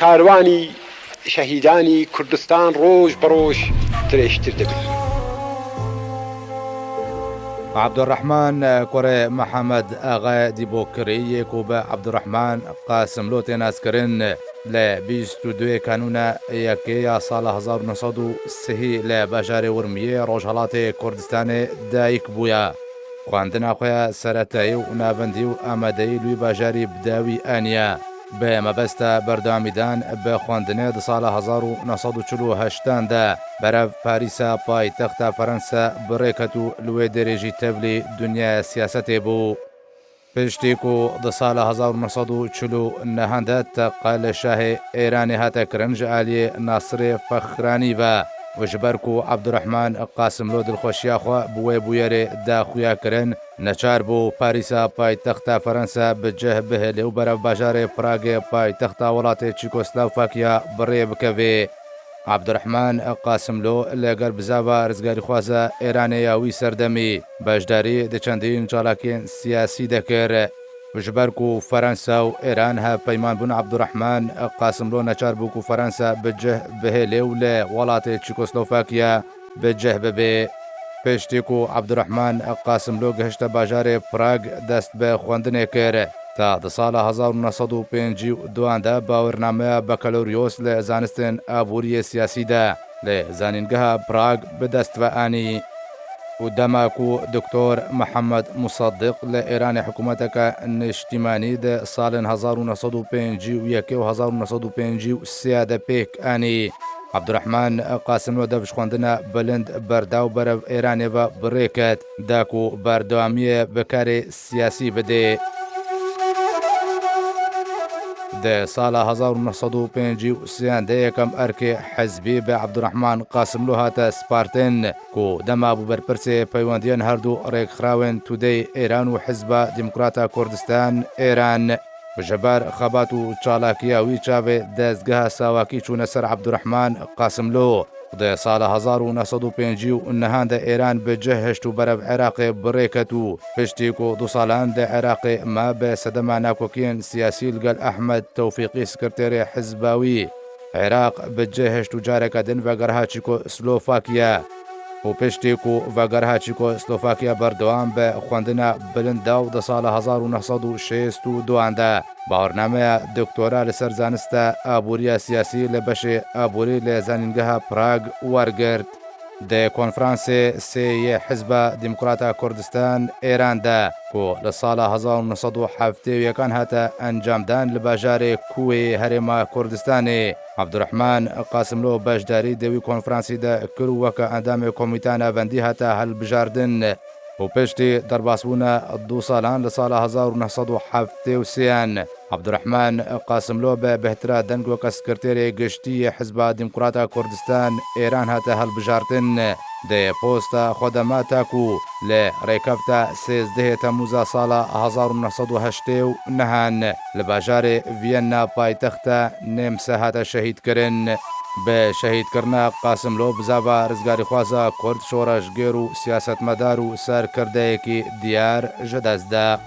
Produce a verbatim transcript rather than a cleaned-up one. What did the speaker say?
Karwanî şehîdanî Kurdistan roj bi roj dirêjtir dibin. Abdurrahman kurê Mihemed Axa Dîbokirî yê ku bi Abdurrahman Qasimlo tê naskirin, li bîst û duyê Kanûna yekê ya sala hezar û neh sed û sihî li bajarê Urmiyê Rojhelatê Kurdistanê dayik bûye. Xwendina xwe ya seretayî û navendî û amadeyî li wî bajarî bi dawî aniye. Bi mebesta berdewamîdan bi xwendinê di sala hezar û neh sed û çil û heştan de berev Parîsa paytexta Ferensa bi rê ket û li wê derê jî tevlî dinyaya siyasetê bû. Piştî ku di sala hezar û neh sed û çil û nehan de teqe li şahê Êranê hate kirin ji aliyê Nasirê Fexranî ve û ji ber ku Abdurrahman Qasimlo dilxweşiya xwe bi wê bûyerê da xuya kirin, neçar bû Parîsa paytexta Ferensa bi cih bihêlê û berev bajarê Pragê paytexta welatê Çîkoslovakiya bi rê bikevê. Abdurrahman Qasimlo li gel bizava rizgarîxwaza Êranê ya wî serdemî beşdarî di çendîn çalakiyên siyasî de kir. Ji ber ku Ferensa û Êran hevpeyman bûn, Abdurrahman Qasimlo neçar bû ku Ferensa bi cih bihêlê û li welatê Çîkoslovakiya bi cih bibê. Piştî ku Abdurrahman Qasimlo gihişte bajarê Prag, dest bi xwendinê kir. Ta di sala hezar û neh sed û pêncî û duan de bawernameya bakaloryos li zanistên aboriyê siyasî de li Zanîngeha Prag bi dest ve anî. Û dema ku Doktor Mihemed Musaddiq li Êranê hikûmeteke niştîmanî di salên hezar û neh sed û pêncî û yekê û hezar û neh sed û pêncî û sê de pêk anî, Abdurrahman Qasimlo dev ji xwendina bilind berda û berev Êranê ve bi rê ket, da ku berdewamiyê bi karê siyasî bidê. Di sala hezar û neh sed û pêncî û sê de yekem erkê hizbî bi Abdurrahman Qasimlo hate spartin, ku dema bû berpirsê peywendiyên her du rêkxirawên Tudeyê Êran û Hizba Demokrata Kurdistan Êran. Ji ber xebat û çalakiya wî çavê dezgeha sawakî çûne ser Abdurrahman Qasimlo. Di sala hezar û neh sed û pêncî û nehan de Êran bi cih hişt û berev Iraqê bi rê ket û piştî ku du salan di Iraqê me, bi sedema nakokiyên siyasî li gel Ehmed Tewfîqî, sekreterê hizba wî, Iraq bi cih hişt û careke din vegeriha Çîkoslovakiya. Û piştî ku vegeriha Çîkoslovakiya berdewam bi xwendina bilind da û di sala hezar û neh sed û şêst û duan de bawernameya doktora li ser zanista aboriya siyasî li beşê aborî li Zanîngeha Prag wergirt. Di konferansê sê yê Hizba Demokrata Kurdistan Êran de ku li sala hezar û neh sed û heftê û yekan hate encamdan li bajarê Kuwê herêma Kurdistanê, Abdurrahman Qasimlo beşdarî di wî konferansî de kir û weke endamê Komîta Navendî hate hilbijardin. Û piştî derbasbûna du salan li sala hezar û neh sed û heftê û sê an, Abdurrahman Qasimlo bi bêhtira deng weke sekreterê giştî yê Hizba Demokrata Kurdistan Êran hate hilbijartin. Di posta xwe de ma ta ku li rêkefta sêzdehê Temûza sala hezar û neh sed û heştê û nehan li bajarê Viyena paytexta Nêmse hate şehîdkirin. Bi şehîdkirina Qasimlo bizava rizgarîxwaza Kurd, şoreşgêr û siyasetmedar û serkirdeyekî diyar ji dest da.